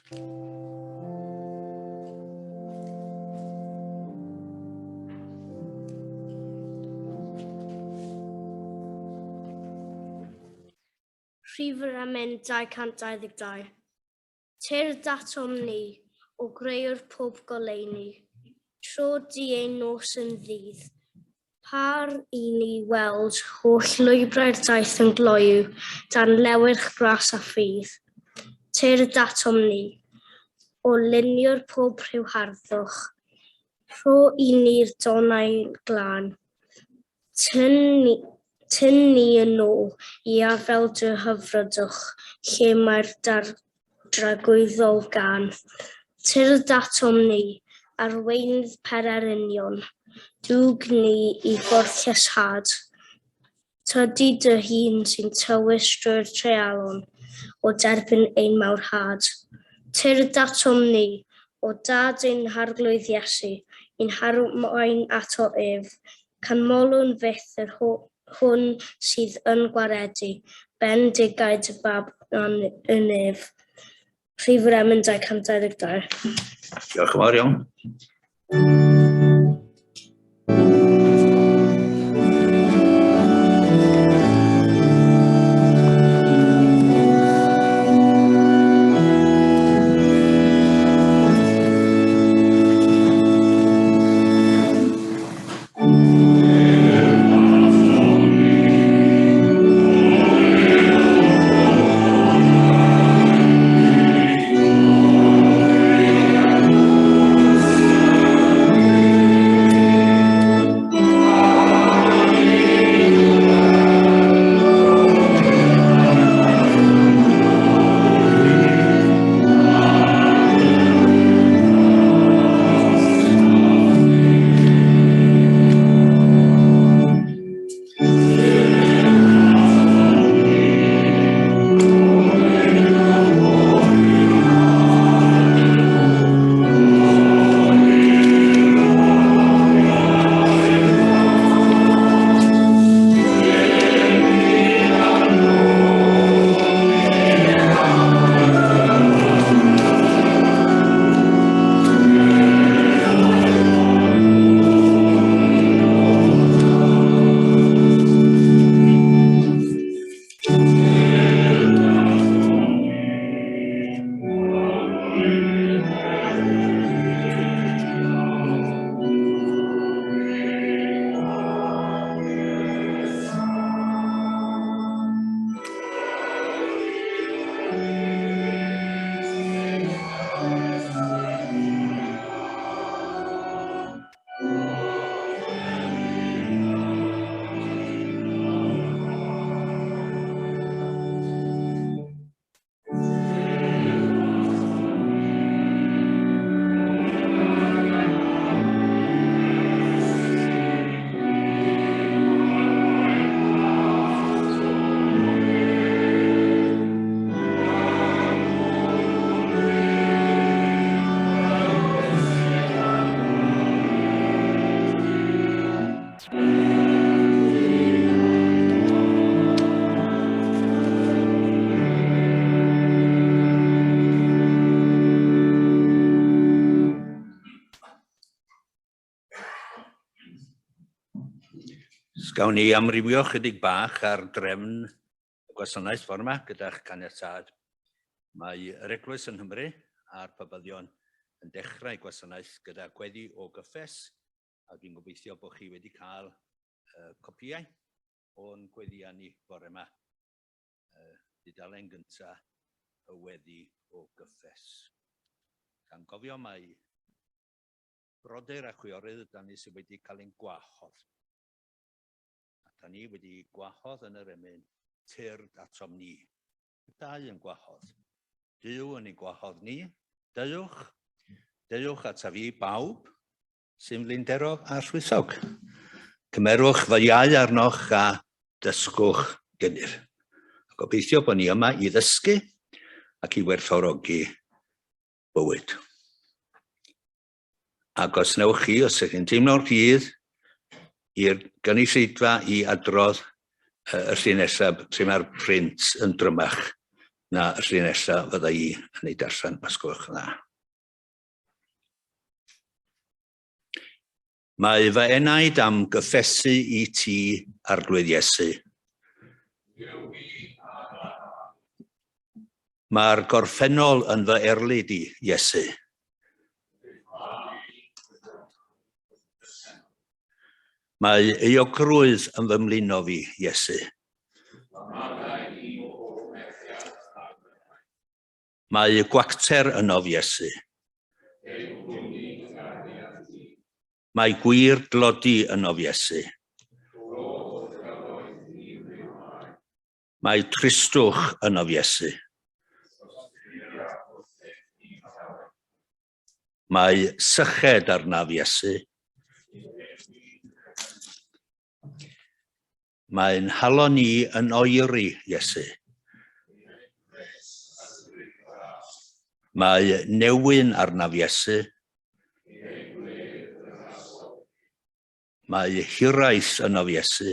Rhif yr emyn 222. Tyrd atom ni, o greuwr pob goleuni, Tro di ein nos yn ddydd. Par i ni weld holl lwybrau'r daith yn gloyw dan lewyrch gras a ffydd. Tyrd atom ni, o luniwr pob rhyw harddwch, Rho i ni'r donau glân. Tyn ni, tyn ni yn ôl i afael dy hyfrydwch, lle mae'r dar dragwyddol gân. Tyrd atom ni, arweinydd pererinion, dwg ni i ffordd lleshad. Tydi dy hun sy'n tywys drwy'r treialon o derbyn ein mawrhad. Tyrd atom ni, o Dad ein Harglwydd Iesu, i'n harwain ato ef. Canmolwn fyth yr hwn sydd yn gwaredu bendigaid y Bab yn ef. Rhif yr emyn 222. Diolch yn fawr iawn. Gawn ni amrywio chydig bach ar drefn y gwasanaeth fore yma gyda'ch caniatâd. Mae yr Eglwys yng Nghymru a'r Pabyddion yn dechrau gwasanaeth gyda gweddi o gyffes, a dwi'n gobeithio bod chi wedi cael uh, copïau o'n gweddïau ni bore yma. Uh, dudalen gyntaf y weddi o gyffes. Gan gofio mai brodyr a chwiorydd ydan ni sydd wedi cael ein gwahodd. A da ni wedi gwahodd yn yr emyn tyrd atom ni. Y dau yn gwahodd. Duw yn ei gwahodd ni. Deuwch, deuwch ataf i bawb sy'n flinderog a llwythog. Cymerwch fy iau arnoch a dysgwch gennyf. Gobeithio bod ni yma i ddysgu ac i werthfawrogi bywyd. Ac os newch chi, os ydych chi'n teimlo'n rhydd i'r gynulleidfa i adrodd y llun nesaf lle mae'r print yn drymach. na y llinellau fydda i yn ei darllen, os gwelwch yn dda. Mae fy enaid am gyffesu i ti, Arglwydd Iesu. Mae'r gorffennol yn fy erlid i, Iesu. Mae euogrwydd yn fy mlino fi, Iesu. Mae gwacter ynof, Iesu. Mae gwir dlodi ynof, Iesu. Mae tristwch ynof, Iesu. Mae syched arnaf, Iesu. Mae'n halon i yn oeri, Iesu. Mae newyn arnaf, Iesu. Mae hiraeth ynof, Iesu.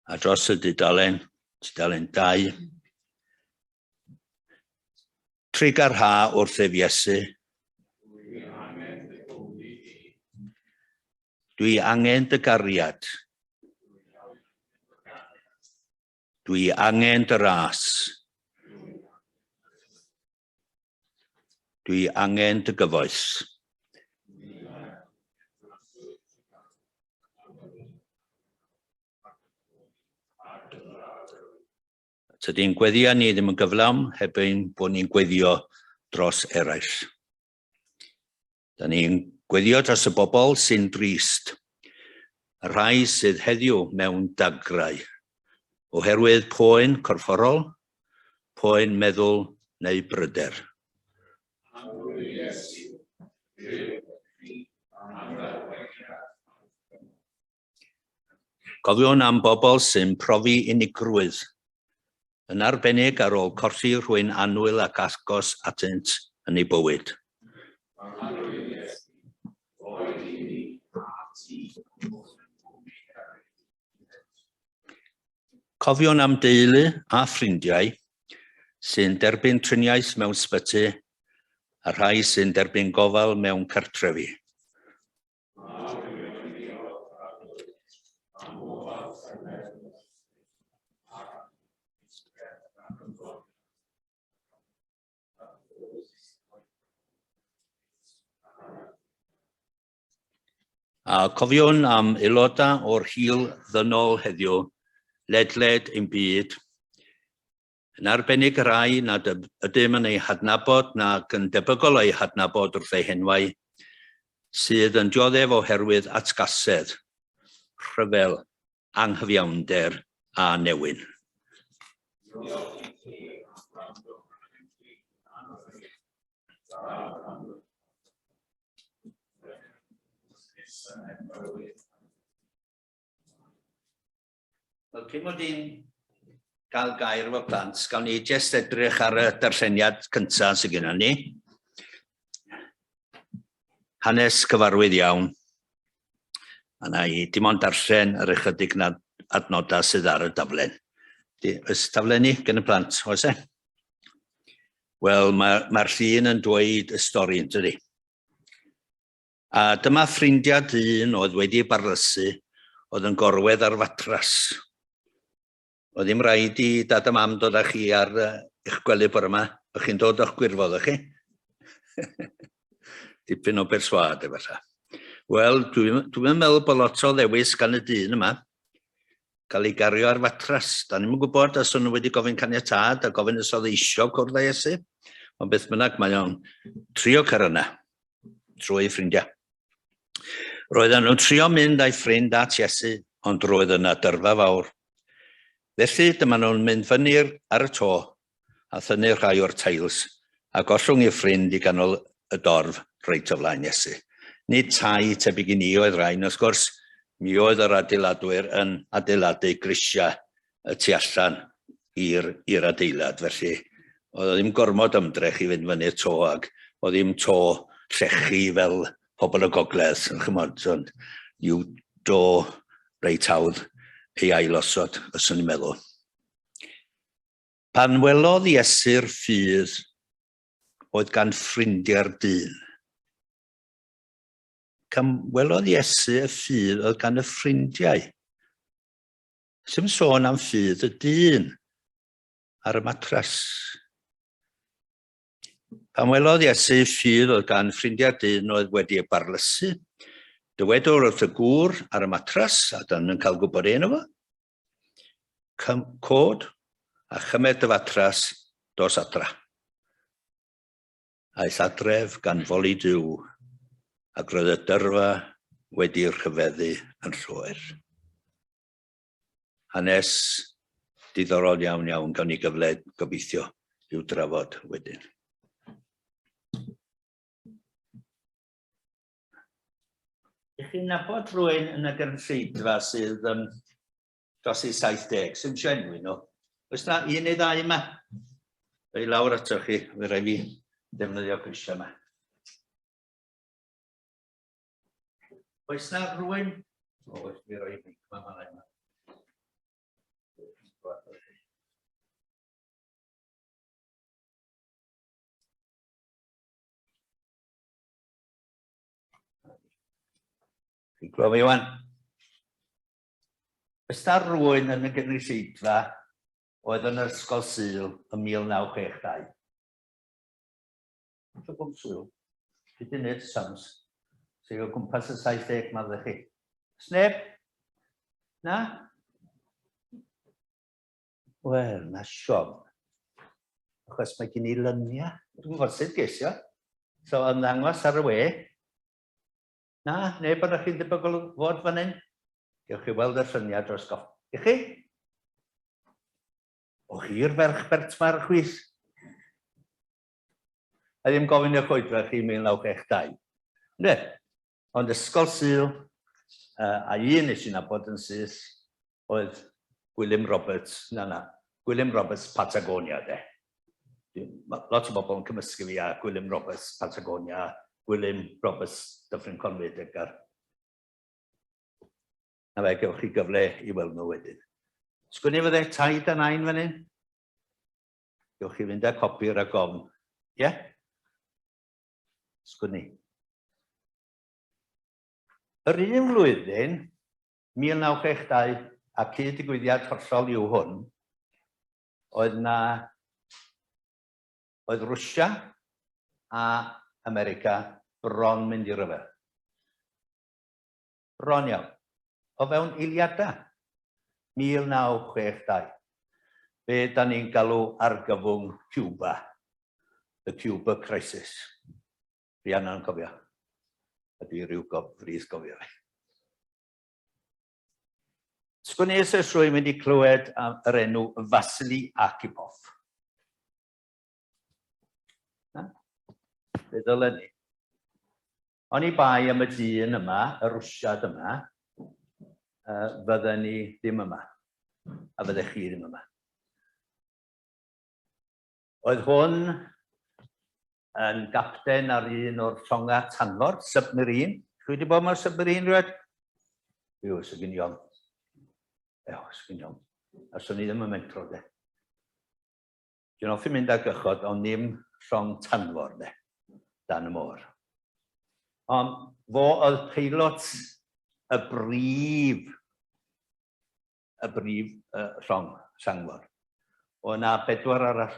A dros y dudalen, tudalen 2. Trugarha wrthyf, Iesu. Dwi angen dy gariad. Dwi angen dy ras. Dwi angen dy gyfoeth. Tydi'n gweddio ni ddim yn gyflawn heb ein bod ni'n gweddio dros eraill. Da ni'n gweddio dros y bobl sy'n drist, y rhai sydd heddiw mewn dagrau, oherwydd poen corfforol, poen meddwl neu bryder. Cofiwn am bobl sy'n profi unigrwydd, yn arbennig ar ôl colli rhywun annwyl ac agos atynt yn eu bywyd. Cofiwn am deulu a ffrindiau sy'n derbyn triniaeth mewn sbyty a rhai sy'n derbyn gofal mewn cartrefi. A cofiwn am aelodau o'r hil ddynol heddiw ledled ein byd, yn arbennig y rhai nad ydym yn eu hadnabod nac yn debygol o'u hadnabod wrth eu henwau, sydd yn dioddef oherwydd atgasedd, rhyfel, anghyfiawnder a newyn. Wel, cyn mod i'n cael gair efo plant, gawn ni jyst edrych ar y darlleniad cyntaf sydd gennym ni. Hanes cyfarwydd iawn. A na i dim ond darllen yr ychydig na adnodau sydd ar y daflen. Oes taflenni gen y plant, oes e? Wel, mae'r mae llun yn dweud y stori, yn dydi? A dyma ffrindiau dyn oedd wedi ei barlysu, oedd yn gorwedd ar fatras. Oedd ddim rhaid i dad a mam dod â chi ar eich gwely bore yma. O'ch chi'n dod o'ch gwirfodd, o'ch chi? Dipyn o berswâd, efallai. Wel, dwi'n dwi meddwl bod lot o ddewis gan y dyn yma. Cael ei gario ar fatras. Da ni'n gwybod os o'n nhw wedi gofyn caniatâd a gofyn os oedd eisiau cwrdd â Iesu. Ond beth bynnag, mae o'n trio cyrraedd yna. trwy ei ffrindiau. Roedden nhw'n trio mynd â'i ffrind at Iesu, ond roedd yna dyrfa fawr. Felly dyma nhw'n mynd fyny ar y to a thynnu rhai o'r teils a gollwng ei ffrind i ganol y dorf reit o flaen Iesu. Nid tai tebyg i ni oedd rhain, wrth gwrs, mi oedd yr adeiladwyr yn adeiladu grisiau y tu allan i'r adeilad, felly oedd o ddim gormod ymdrech i fynd fyny'r to ac oedd ddim to llechi fel pobl y gogledd, yn chymod, ond yw do reit hawdd ei ailosod, fyswn i'n meddwl. Pan welodd Iesu'r ffydd oedd gan ffrindiau'r dyn. Pan welodd Iesu y ffydd oedd gan y ffrindiau. Sy'n sôn am ffydd y dyn ar y matras. Pan welodd Iesu ffydd oedd gan ffrindiau'r dyn oedd wedi ei barlysu, dywedodd wrth y gŵr ar y matras, a dan yn cael gwybod enw fo, Cod a chymer dy fatras, dos adra. Aeth adref gan foli Duw, ac roedd y dyrfa wedi rhyfeddu yn llwyr. Hanes diddorol iawn iawn, gawn ni gyfle gobeithio i'w drafod wedyn. Ych chi'n nabod rhywun yn y gynulleidfa sydd um, dros ei 70, sy'n eisiau enwi nhw? Oes na un neu ddau yma? Fe i lawr atoch chi, fe rai fi ddefnyddio grisiau yma. Oes na rhywun? O, oes, mi roi mic yma, mae'n yma. Chi'n clywed fi wan? Oes na rwy'n yn y gynulleidfa oedd yn yr ysgol Sul ym 1962? Dwi'n gwybod sylw. Dwi wedi gwneud sums. So o gwmpas y 70 ma ddech chi. Sneb? Na? Wel, na siom. Achos mae gen i lyniau. Dwi'n gwybod sut ges i o. So, ymddangos ar y we. Na, neb ohonoch chi'n debygol o fod fan hyn. Gewch chi weld y lluniau dros goff. I chi? O chi'r ferch Bertma ar y chwith? A ddim gofyn i'ch oedran chi 1962. Ne, ond ysgol Sul, uh, a un nes i nabod yn syth, oedd Gwilym Roberts, na na, Gwilym Roberts Patagonia de. Lot o bobl yn cymysgu fi â Gwilym Roberts Patagonia, Gwilym Roberts Dyffryn Conwy Dygar. Na fe, gewch chi gyfle i weld nhw wedyn. Sgwni fydde taid a nain fan hyn? Gewch chi fynd â copi rhag ofn. Ie? Yeah? Sgwni. Yr un flwyddyn, 1962, a cyd-ddigwyddiad hollol yw hwn, oedd na oedd Rwsia a America bron mynd i ryfel. Bron iawn. O fewn eiliadau. 1962. Be da ni'n galw argyfwng Cuba. The Cuba Crisis. Rhiannon yn cofio. A dwi rhyw gof, frith gofio fi. Sgwn i os oes rhywun wedi clywed am yr enw Vasily Arkhipov. Na? Fe ddylen ni. Oni bai am y dyn yma, y Rwsiad yma, uh, fydden ni ddim yma. A fyddech chi ddim yma. Oedd hwn yn gapten ar un o'r llongau tanfor, submarine. Chi wedi bod mewn submarine rhywbeth? Yw, sy'n gynion. Ew, sy'n gynion. A swn i ddim yn mentro, de. Dwi'n hoffi mynd ar gychod, ond ddim llong tanfor, de, dan y môr. Ond fo oedd peilot y brif y brif uh, llong sangfor. O yna bedwar arall.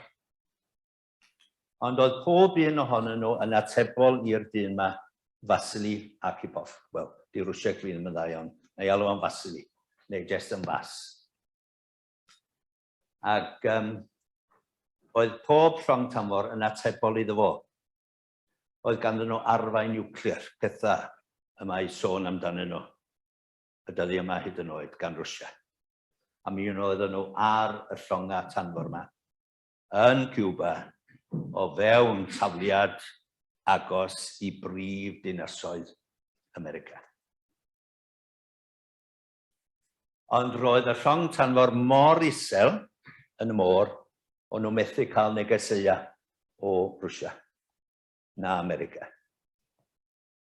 Ond oedd pob un ohonyn nhw yn atebol i'r dyn yma, Vasily Arkhipov. Wel, di Rwsieg fi ddim yn dda iawn. Na i alw am Vasily, neu jest yn Vas. Ac um, oedd pob llong tanfor yn atebol iddo fo. Oedd ganddyn nhw arfau niwclear, pethau y mae sôn amdanyn nhw y dyddiau yma hyd yn oed gan Rwsia. A mi oedden nhw ar y llongau tanfor yma yn Cuba o fewn tafliad agos i brif dinasoedd America. Ond roedd y llong tanfor mor isel yn y môr, o'n nhw methu cael negeseuau o Rwsia na America.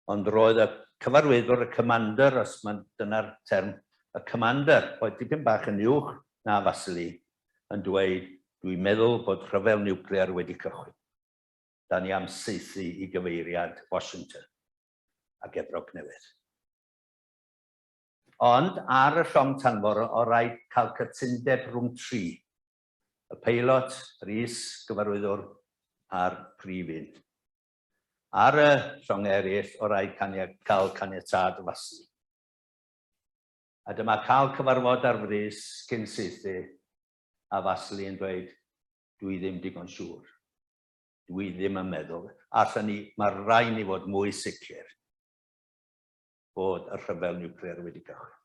Ond roedd y cyfarwyddwr, y commander, os mae dyna'r term, y commander, oedd dipyn bach yn uwch na Vasily, yn dweud, Dwi'n meddwl bod rhyfel niwclear wedi cychwyn. Da ni am saethu i gyfeiriad Washington ac Efrog Newydd. Ond ar y llong tanfor o raid cael cytundeb rhwng tri, y peilot, yr is-gyfarwyddwr a'r prif un. Ar y llongau eraill o raid cael caniatâd y faslu. A dyma cael cyfarfod ar frys cyn saethu a Vasily yn dweud, dwi ddim digon siŵr. Dwi ddim yn meddwl. Allan ni, mae rhaid ni fod mwy sicr bod y rhyfel niwclear wedi cychwyn.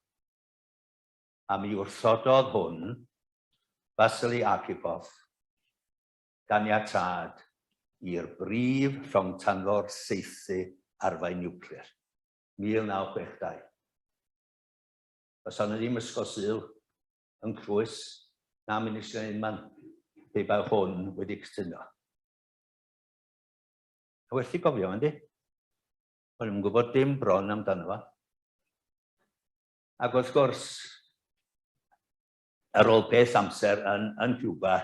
A mi wrthododd hwn, Vasily Arkhipov, ganiatâd i'r brif llong tanfor saethu arfau niwclear, 1962. Fysa 'na ddim ysgol Sul yn Crwys na ministry yn unman pe bai hwn wedi cytuno. A werth i gofio, yndi? O'n i'n gwybod dim bron amdano fo. Ac wrth gwrs, ar ôl peth amser yn, yn Cuba,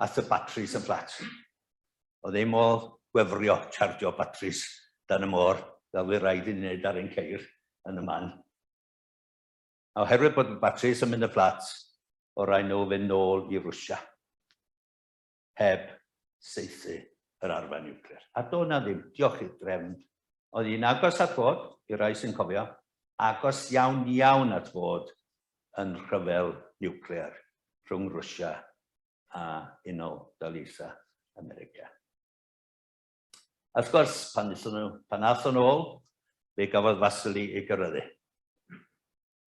ath y batris yn fflat. Oedd ddim o gwefrio, chargio batris dan y môr, fel fydd rhaid i ni wneud ar ein ceir yn y man. A oherwydd bod y batris yn mynd yn fflat, o rai nhw fynd nôl i Rwsia, heb saethu yr arfau niwclear. A do na ddim, diolch i'r drefn. Oedd hi'n agos at fod, i rai sy'n cofio, agos iawn iawn at fod yn rhyfel niwclear rhwng Rwsia a Unol Daleithiau America. A wrth gwrs, pan aethon nhw, pan ath o'n ôl, fe gafodd Vasily ei gyrraeddu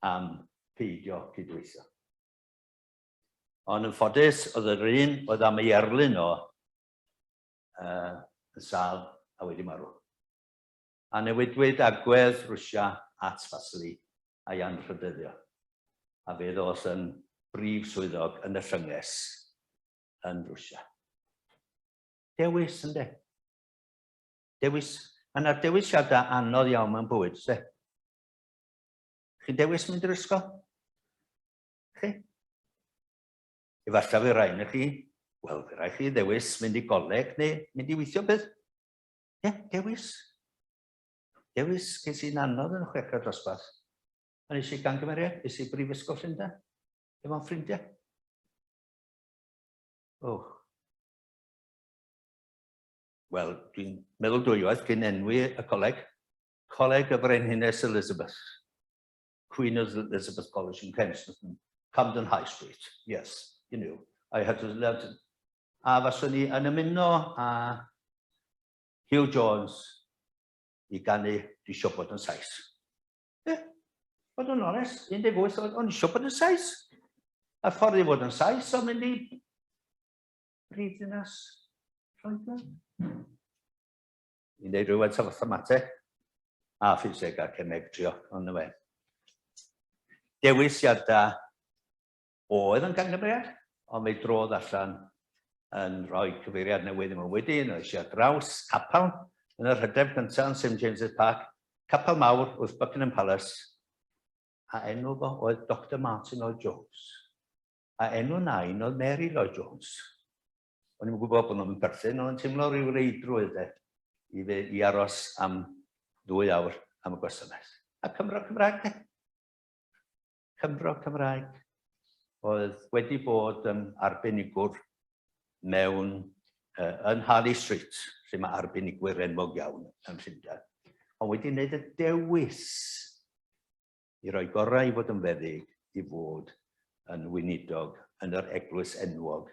am peidio cydweithio. Ond yn ffodus, oedd yr un oedd am ei erlyn o yn sâl a wedi marw. A newidwyd agwedd Rwsia at Vasily a'i anrhydeddio, a fe ddoth yn brif swyddog yn y llynges yn Rwsia. Dewis, ynddo? Dewis. Mae yna dewisiadau anodd iawn mewn bywyd, se? Chi'n dewis mynd i'r ysgol? Chi? Efallai fe rai na chi, wel, fe rai chi ddewis mynd i goleg neu mynd i weithio beth. Ie, yeah, dewis. Dewis ces i'n anodd yn y chweched dosbarth. A nes i gangymeriad, es i Brifysgol Llundain, efo'n ffrindiau. Oh. Wel, dwi'n meddwl dwywaith cyn enwi y coleg. Coleg y Frenhines Elizabeth. Queen Elizabeth College in Kensington, Camden High Street. Yes, you knew. I had to learn to... A faswn i yn ymuno â Hugh Jones i ganu Dwi isio bod yn Sais. Ie, yeah, bod yn onest, 18 oed, o'n isio bod yn Sais. A ffordd i fod yn Sais, o'n mynd i brifddinas Lloegr. I wneud rhywfaint o fathemateg a ffiseg a cemeg trio, ond fe. Dewisiadau oedd yn gangymeriad, ond fe drodd allan yn rhoi cyfeiriad newydd i mywyd i, yn eisiau draws capel yn yr hydref cyntaf yn St James's Park, capel mawr wrth Buckingham Palace, a enw fo oedd Dr Martin Lloyd Jones. A enw nain oedd Mary Lloyd Jones. O'n i'n gwybod bod nhw'n perthyn, ond yn teimlo rhyw reidrwydd de, i, fe, i aros am ddwy awr am y gwasanaeth. A Cymro Cymraeg de. Cymro Cymraeg oedd wedi bod yn arbenigwr mewn uh, yn Harley Street, lle mae arbenigwyr enwog iawn yn Llundain, ond wedi wneud y dewis i roi gorau i fod yn feddyg i fod yn weinidog yn yr eglwys enwog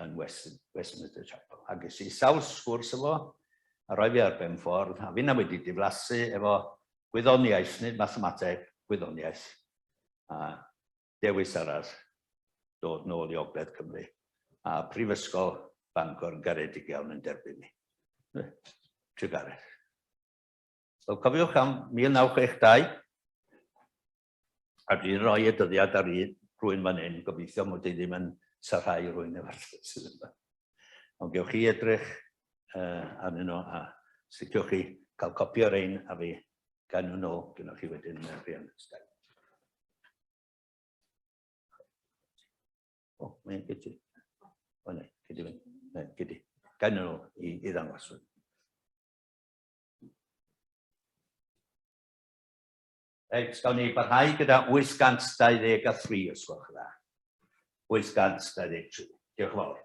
yn West, Westminster Chapel. A ges i sawl sgwrs efo, a roi fi ar ben ffordd, a finna wedi diflasu efo gwyddoniaeth, nid mathemateg, gwyddoniaeth. A dewis arall, dod nôl i Ogledd Cymru. A Prifysgol Bangor yn garedig iawn yn derbyn mi. Trugaredd. Wel, cofiwch am 1962, a dwi'n rhoi y dyddiad ar un rhywun fan hyn, gobeithio mod i ddim yn sarhau rhywun efallai sydd yma. Ond gewch chi edrych uh, arnyn nhw a siciwch chi cael copi o'r ein a fi gan nhw nôl gynnwch chi wedyn uh, Rhian. O, mae'n gyda. O ne, gyd i fynd. Ne, gyd i. Gael nhw i, i ddangos. Reit, gawn ni barhau gyda 823 os gwelwch yn dda. 823. Diolch yn fawr.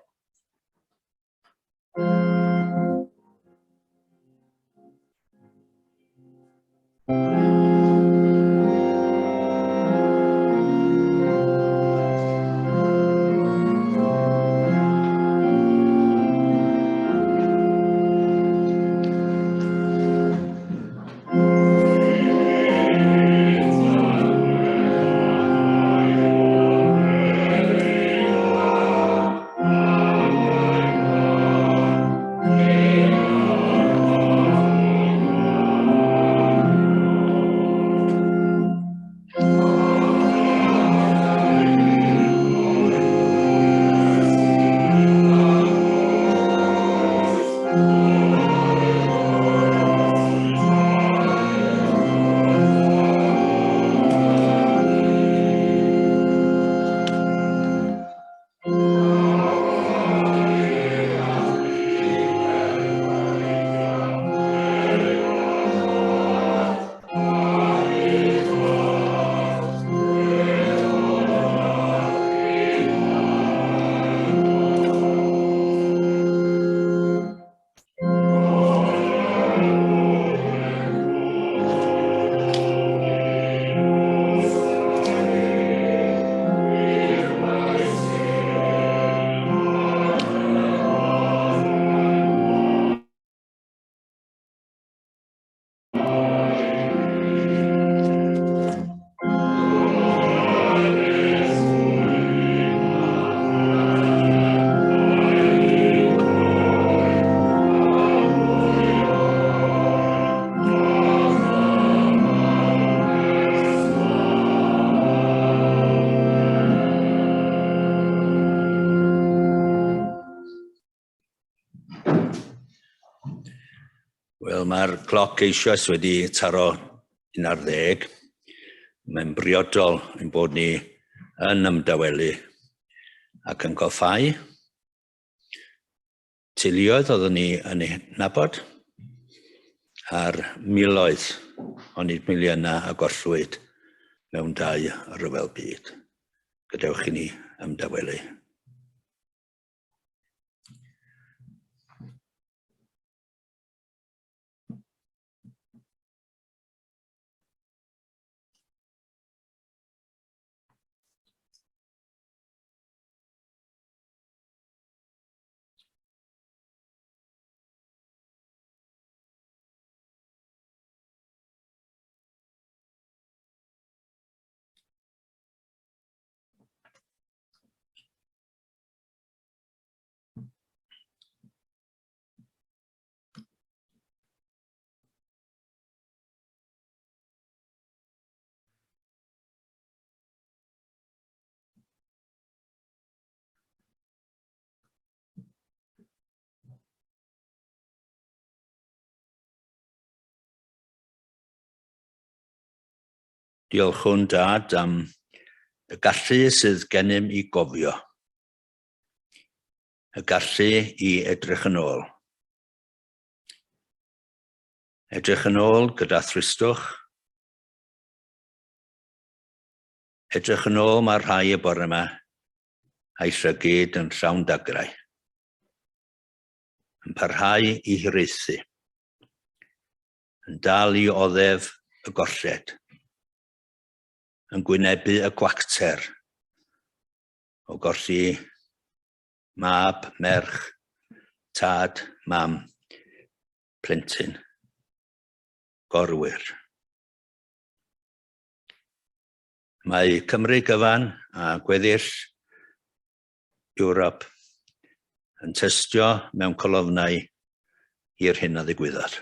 Wel, mae'r cloc eisoes wedi taro 11. Mae'n briodol ein bod ni yn ymdawelu ac yn goffau teuluoedd oeddwn ni yn eu nabod a'r miloedd, ond nid miliynau a gollwyd mewn dau ryfel byd. Gadewch i ni ymdawelu. Diolchwn Dad am y gallu sydd gennym i gofio. Y gallu i edrych yn ôl. Edrych yn ôl gyda thristwch. Edrych yn ôl mae'r rhai y bore yma a'i llygyd yn llawn dagrau. Yn parhau i hiraethu. Yn dal i oddef y golled. Yn gwynebu y gwacter o golli mab, merch, tad, mam, plentyn, gorwyr. Mae Cymru gyfan a gweddill Ewrop yn tystio mewn colofnau i'r hyn a ddigwyddodd.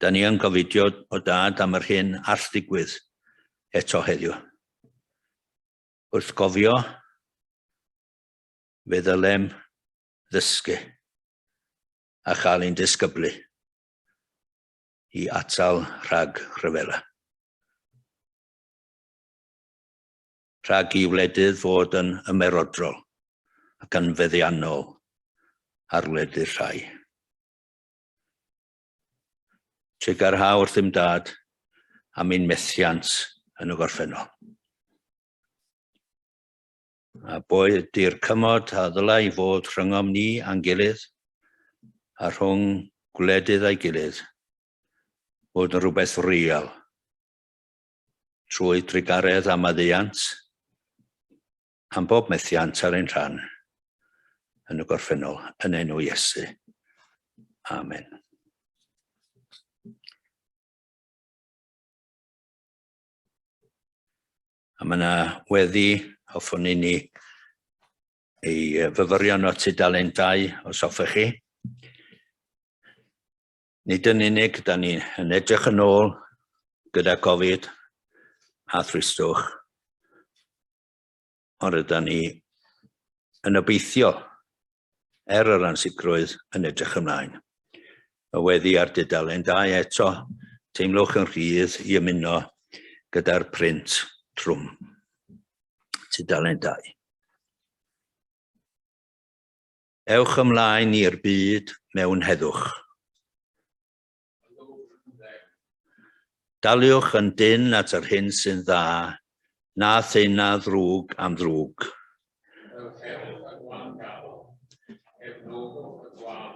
Da ni yn gofidio o dad am yr hyn all ddigwydd eto heddiw. Wrth gofio, fe ddylem ddysgu a chael ein disgyblu. i atal rhag rhyfela. Rhag i wledydd fod yn ymerodrol ac yn feddiannol ar wledydd rhai. Trugarha wrthym dad am ein methiant yn y gorffennol. A boed i'r cymod a ddylai fod rhyngom ni a'n gilydd, a rhwng gwledydd a'i gilydd, fod yn rhywbeth real, trwy drugaredd a maddeuant, am bob methiant ar ein rhan yn y gorffennol, yn enw Iesu. Amen. A mae yna weddi hoffwn i ni ei fyfyrio nhw tudalen 2 os hoffech chi. Nid yn unig, da ni yn edrych yn ôl gyda Covid a thristwch, ond rydyn ni yn obeithio, er yr ansicrwydd, yn edrych ymlaen. Y weddi ar dudalen 2 eto, teimlwch yn rhydd i ymuno gyda'r print trwm. Tudalen 2. Ewch ymlaen i'r byd mewn heddwch. Daliwch yn dynn at yr hyn sy'n dda, na theuna ddrwg am ddrwg. Helpwch y gwan galon, cefnogwch y gwan,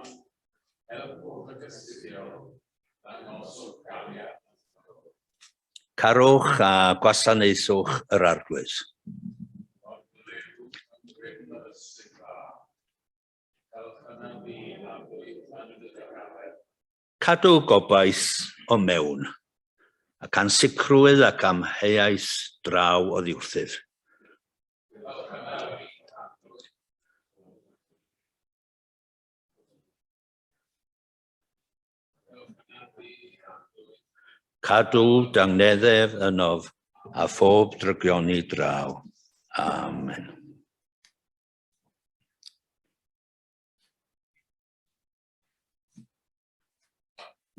helpwch y cystuddiol, dangoswch gariad at bawb. Carwch a gwasanaethwch yr Arglwydd. Gorfodewch yn grym yr ysbryd glân. Cadw gobaith o mewn, ac ansicrwydd ac amheuaeth draw oddi wrthyf. Cadw dangneddeddf ynof a phob drygioni draw. Amen.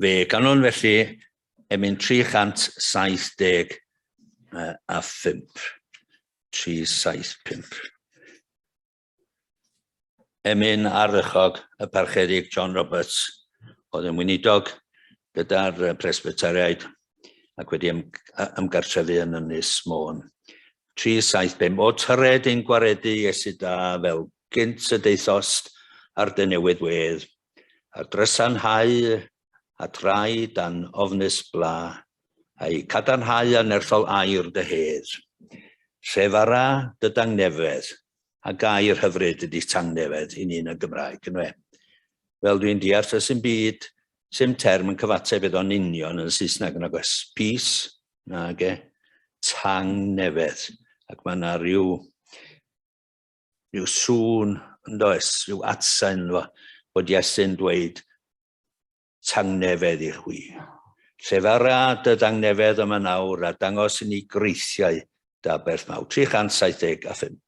Fe ganwn felly emyn 375. 375. Emyn ardderchog y Parchedig John Roberts oedd yn weinidog gyda'r Presbyteriaid ac wedi ymgartrefu yn Ynys Môn. 375. O tyred ein gwaredu Iesu da fel gynt y daethost ar dy newydd wedd, a drysanhau a trai dan ofnus bla, a'i cadarnhau â nerthol air dy hedd. Llefara dy dangnefedd, a gair hyfryd ydy tangnefedd i ni yn y Gymraeg, yn we. Fel dwi'n deall, does dim byd, sim term yn cyfateb iddo'n union yn Saesneg nag oes. Peace, nage, tangnefedd. Ac mae yna rhyw rhyw sŵn, yn does, rhyw atsain ynddo fo, bod Iesu'n dweud, tangnefedd i chwi. Llefara dy dangnefedd yma nawr a dangos i ni greithiau da berth mawr. 375.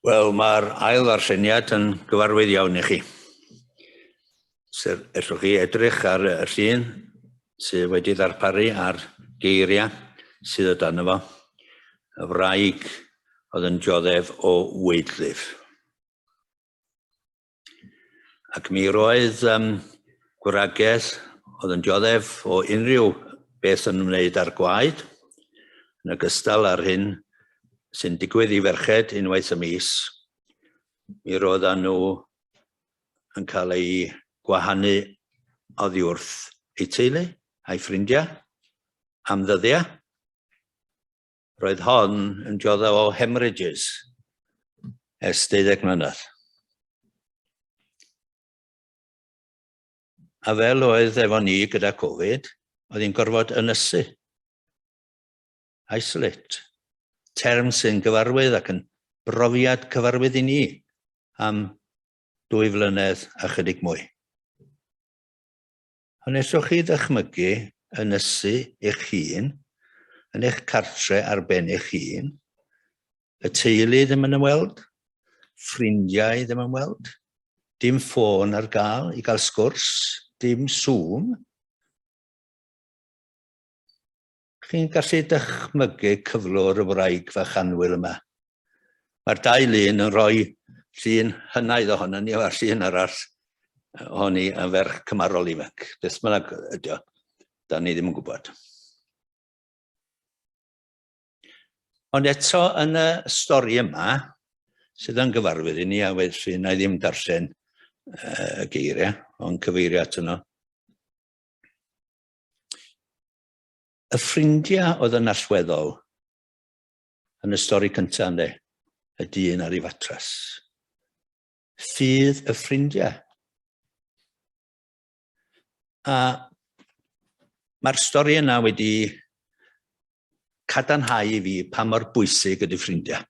Wel, mae'r ail ddarlleniad yn gyfarwydd iawn i chi. Sef, ellwch chi edrych ar y llun sydd wedi ddarparu a'r geiriau sydd o dan fo. Y wraig oedd yn dioddef o weidlif. Ac mi roedd um, gwragedd oedd yn dioddef o unrhyw beth yn ymwneud â'r gwaed, yn ogystal â'r hyn sy'n digwydd i ferched unwaith y mis, mi roedden nhw yn cael eu gwahanu oddi wrth eu teulu a'i ffrindiau am ddyddiau. Roedd hon yn dioddef o hemorrhages ers 12 mlynedd. A fel oedd efo ni gyda Covid, oedd hi'n gorfod ynysu. Isolate. Term sy'n gyfarwydd ac yn brofiad cyfarwydd i ni am dwy flynedd a chydig mwy. Ond ellwch chi ddychmygu ynysu eich hun yn eich cartre ar ben eich hun, y teulu ddim yn ymweld, ffrindiau ddim yn weld, dim ffôn ar gael i gael sgwrs, dim Zoom. Chi'n gallu dychmygu cyflwr y wraig fach annwyl yma. Mae'r dau lun yn rhoi llun hynaidd ohono ni a'r llun arall ohoni yn ferch cymarol ifanc. Beth bynnag ydi o, da ni ddim yn gwybod. Ond eto yn y stori yma, sydd yn gyfarwydd i ni, a felly na i ddim darllen y geiriau, ond cyfeirio at yno. Y ffrindiau oedd yn allweddol yn y stori cyntaf, ynddo, y dyn ar ei fatras. Ffydd y ffrindiau. A mae'r stori yna wedi cadarnhau i fi pa mor bwysig ydy ffrindiau.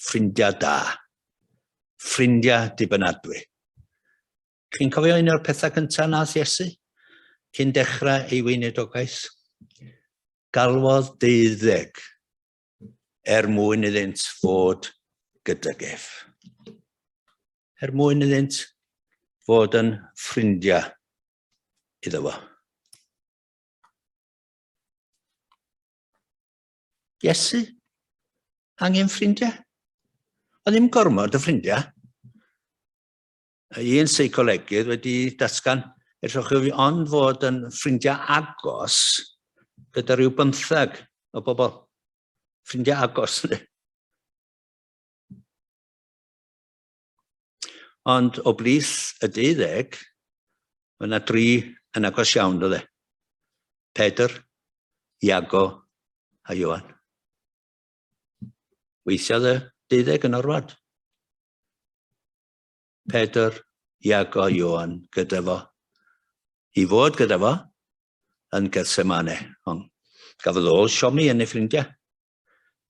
Ffrindiau da. Ffrindiau dibynadwy. Chi'n cofio un o'r pethau cyntaf nath Iesu cyn dechrau ei weinidogaeth? Galwodd deuddeg er mwyn iddynt fod gydag ef. Er mwyn iddynt fod yn ffrindiau iddo fo. Iesu, angen ffrindiau. Ond ddim gormod o ffrindiau. Un seicolegydd wedi datgan ellwch chi ond fod yn ffrindiau agos gyda rhyw bymtheg o bobl. Ffrindiau agos, ynddi? Ond o blith y deuddeg, mae yna dri yn agos iawn, dod e. Pedr, Iago a Ioan. Weithiodd y deuddeg yn orfod. Pedr, Iago, Ioan gyda fo. I fod gyda fo yn Gethsemane. Ond gafodd o siomi yn ei ffrindiau.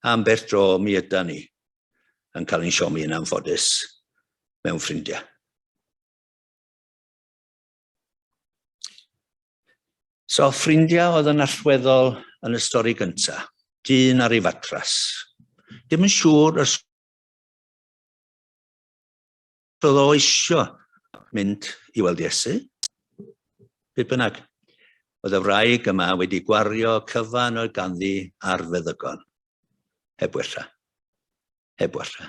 Am beth dro mi yda ni yn cael ein siomi yn anffodus mewn ffrindiau. So, ffrindiau oedd yn allweddol yn y stori gyntaf. Dyn ar ei fatras. Dim yn siŵr os Roedd o isio mynd i weld Iesu. Beth bynnag, oedd y wraig yma wedi gwario cyfan oedd ganddi ar feddygon. Heb wella. Heb wella.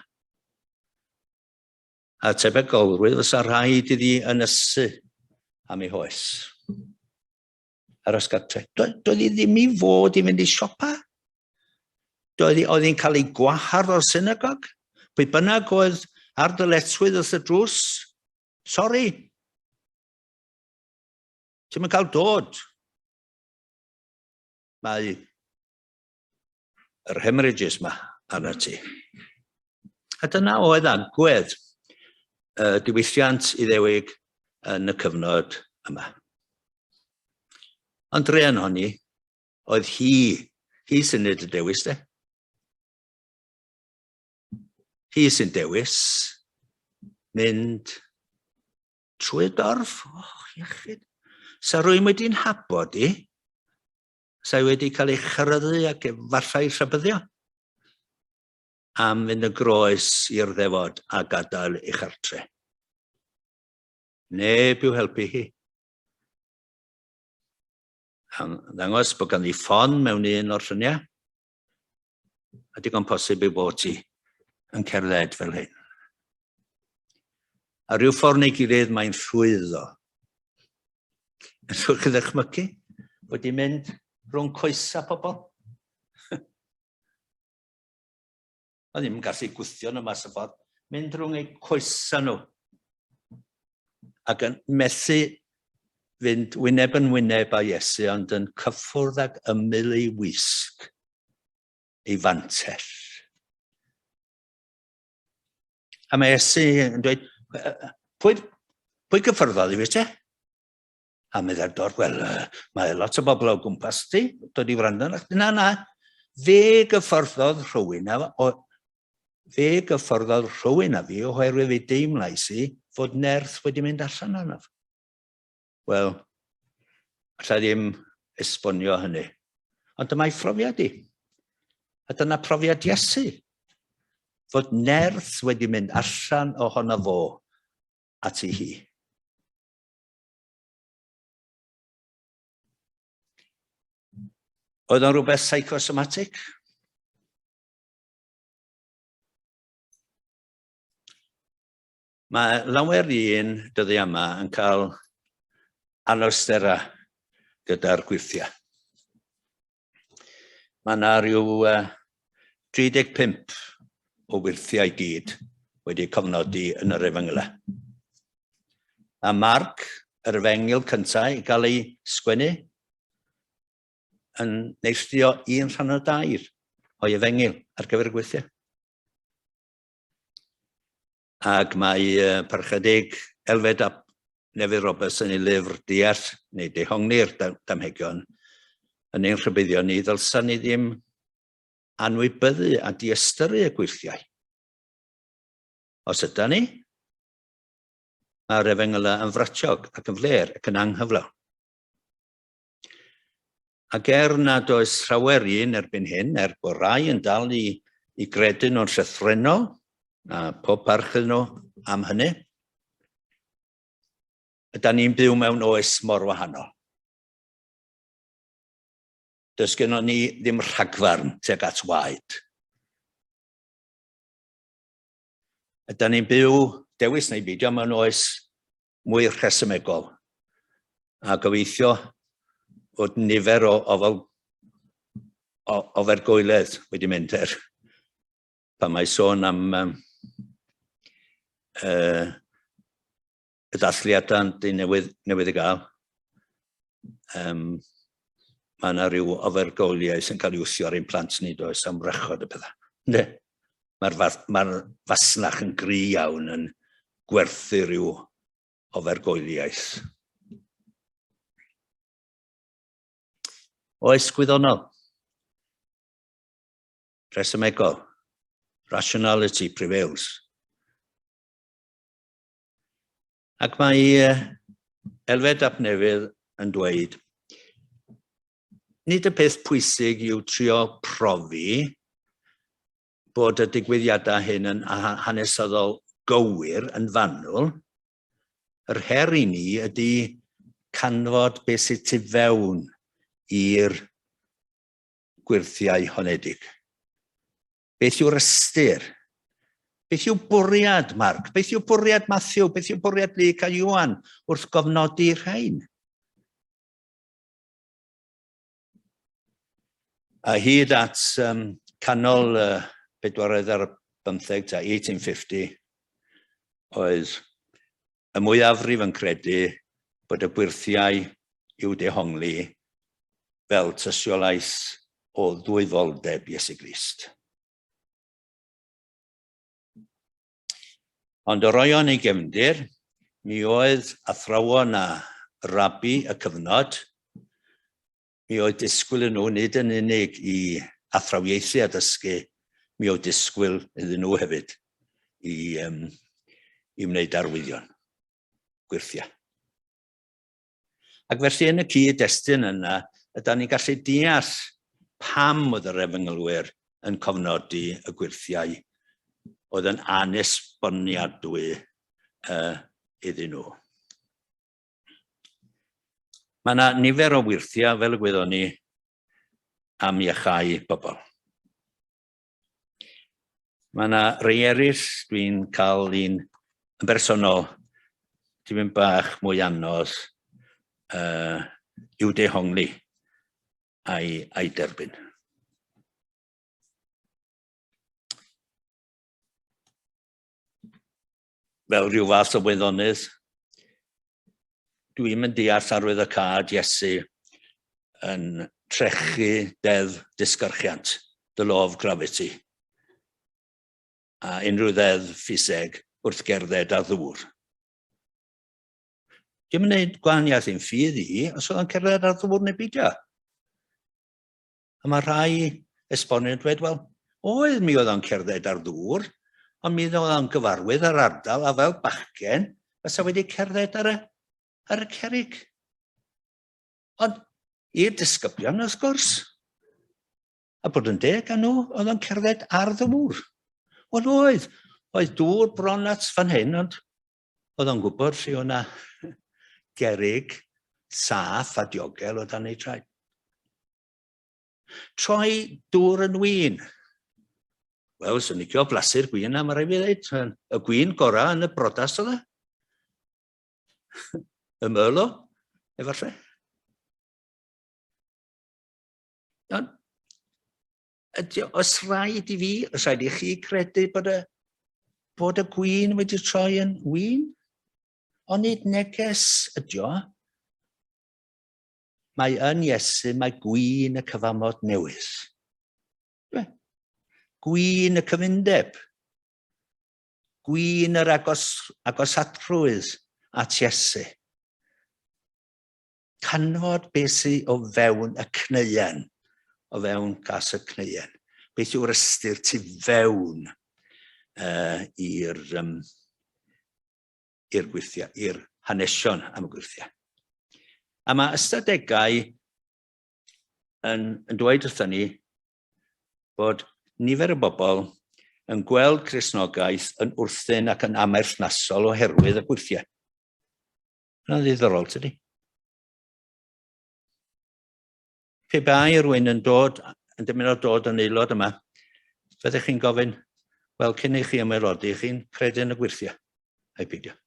A tebygolrwydd fysa rhaid iddi ynysu am ei hoes. Aros gartre. Doedd hi ddim i fod i fynd i siopa. Doedd hi, oedd hi'n cael ei gwahardd o'r synagog. Pwy bynnag oedd ar dyletswydd wrth y drws, sori, ti'n mynd cael dod. Mae yr hemorrhages ma arna ti. A dyna oedd agwedd y diwylliant Iddewig yn y cyfnod yma. Ond druan honni, Oedd hi, hi sy'n neud y dewis de. Hi sy'n dewis mynd trwy y dorf. Oh, iechyd. Sa rwy'n wedi'n habod i, sa i wedi cael ei chyrraeddu ac efallai rhybyddio. am fynd yn groes i'r ddefod a gadael ei chartre. Neb i'w helpu hi. Am ddangos bod ganddi ffon mewn un o'r lluniau. A digon posib ei bod hi yn cerdded fel hyn. A rhyw ffordd neu gilydd mae'n llwyddo. Ellwch chi ddychmygu bod hi'n mynd rhwng coesau pobl? Oedd ddim yn gallu gwthio nhw mas y ffordd. Mynd rhwng eu coesau nhw. Ac yn methu fynd wyneb yn wyneb â Iesu, ond yn cyffwrdd ag ymyl ei wisg, ei fantell. A mae Iesu yn dweud, pwy, pwy gyffyrddodd i fi te? A meddai'r dorf, wel, mae lot o bobl o gwmpas ti, dod i wrando. Na, na, fe gyffyrddodd rhywun a, o, fe gyffyrddodd rhywun a fi oherwydd fe deimlais i fod nerth wedi mynd allan arnaf. Wel, allai ddim esbonio hynny. Ond dyma'i phrofiad i. A dyna profiad Iesu. Fod nerth wedi mynd allan ohono fo at ei hi. Oedd o'n rhywbeth psychosomatic? Mae lawer un dyddiau yma yn cael anawsterau gyda'r gwyrthiau. Mae yna rhyw 35 o wyrthiau i gyd wedi cofnodi yn yr efengylau. A Marc, yr efengyl cyntaf i gael ei sgwennu, yn neilltuo un rhan o dair o'i efengyl ar gyfer y gwyrthiau. Ac mae Parchedig Elfed ap Nefydd Roberts yn ei lyfr Deall neu Dehongli'r Damhegion yn ein rhybuddio ni ddylsan ni ddim anwybyddu a diystyru y gweithiau. Os yda ni, mae'r efengylau yn fratiog ac yn fler ac yn anghyflawn. Ac er nad oes llawer un erbyn hyn, er bod rai yn dal i, i gredu nhw'n llythrennol, a pob parch iddyn nhw am hynny, yda ni'n byw mewn oes mor wahanol. Does gennon ni ddim rhagfarn tuag at waed. Yda ni'n byw, dewis neu beidio, mewn oes mwy rhesymegol, a gobeithio fod nifer o ofal o ofergoeledd wedi mynd er pan mae sôn am um, y dathliadau di newydd, newydd ei gael. Um, mae yna rhyw ofergoeliaeth yn cael ei wthio ar ein plant ni, does, am wrachod y pethau. Ynddi? Mae'r mae fasnach yn gry iawn yn gwerthu rhyw ofergoeliaeth. Oes gwyddonol. Rhesymegol. Rationality prevails. Ac mae Elfed ap Nefydd yn dweud, nid y peth pwysig yw trio profi bod y digwyddiadau hyn yn hanesyddol gywir yn fanwl. Yr her i ni ydy canfod beth sydd tu fewn i'r gwyrthiau honedig. Beth yw'r ystyr? Beth yw bwriad Marc? Beth yw bwriad Matthew? Beth yw bwriad Luc a Ioan wrth gofnodi rhain? A hyd at um, canol uh, bedwaredd ar bymtheg, ta 1850, oedd y mwyafrif yn credu bod y gwyrthiau i'w dehongli fel tystiolaeth o ddwyfoldeb Iesu Grist. Ond o roion ei gefndir, mi oedd athrawon a rabi y cyfnod, mi oedd disgwyl i nhw nid yn unig i athrawiaethu a dysgu, mi oedd disgwyl iddyn nhw hefyd i, um, i wneud arwyddion, gwyrthiau. Ac felly yn y cyd-destun yna, ydy ni'n gallu deall pam oedd yr efengylwyr yn cofnodi y gwyrthiau oedd yn anesboniadwy uh, iddyn nhw. Mae yna nifer o wyrthiau, fel y gwyddon ni, am iachau bobl. Mae yna rei eraill dwi'n cael un yn bersonol tipyn bach mwy anodd uh, i'w dehongli a'i, a'i derbyn. Fel rhyw fath o wyddonydd, dwi'n mynd deall arwyddocâd Iesu yn trechu deddf disgyrchiant, the law of gravity, a unrhyw ddeddf ffiseg wrth gerdded ar ddŵr. Dim yn gwneud gwahaniaeth i'n ffydd i, os oedd o'n cerdded ar ddŵr neu beidio. A mae rhai esbonio'n dweud, wel, oedd mi oedd o'n cerdded ar ddŵr, ond mi oedd o'n gyfarwydd ar ardal a fel bachgen, fysa wedi cerdded ar y, ar y cerrig. Ond i'r disgyblion, wrth gwrs, a bod yn deg â nhw, oedd o'n cerdded ar ddŵr. Wel oedd, oedd dŵr bron at fan hyn, ond oedd o'n gwybod lle o'na gerrig saff a diogel o dan ei traed. Troi dŵr yn win. Wel, swn i'n blasu'r gwin na, mae rhaid fi ddweud. Y gwin gorau yn y brodas oedd e. Y Merlot, efallai. Ond, ydy, os rhaid i fi, os rhaid i chi credu bod y, bod y gwin wedi troi yn win? Ond nid neges ydy o. Mae yn Iesu, mae gwin y cyfamod newydd. Gwin y cyfundeb. Gwin yr agos, agosatrwydd at Iesu. Canfod beth sydd o fewn y cneuen, o fewn gas y cneuen. Beth yw'r ystyr tu fewn uh, i'r um, i'r gwyrthiau, i'r hanesion am y gwyrthiau. A mae ystadegau yn, yn dweud wrthyn ni bod nifer y bobl yn gweld Cristnogaeth yn wrthyn ac yn amherthnasol oherwydd y gwyrthiau. Yna'n ddiddorol, tydi? Pe bai rhywun yn dod, yn dymuno dod yn aelod yma, fyddech chi'n gofyn, wel, cyn i chi ymaelodi, chi'n credu yn y gwyrthiau, ai peidio.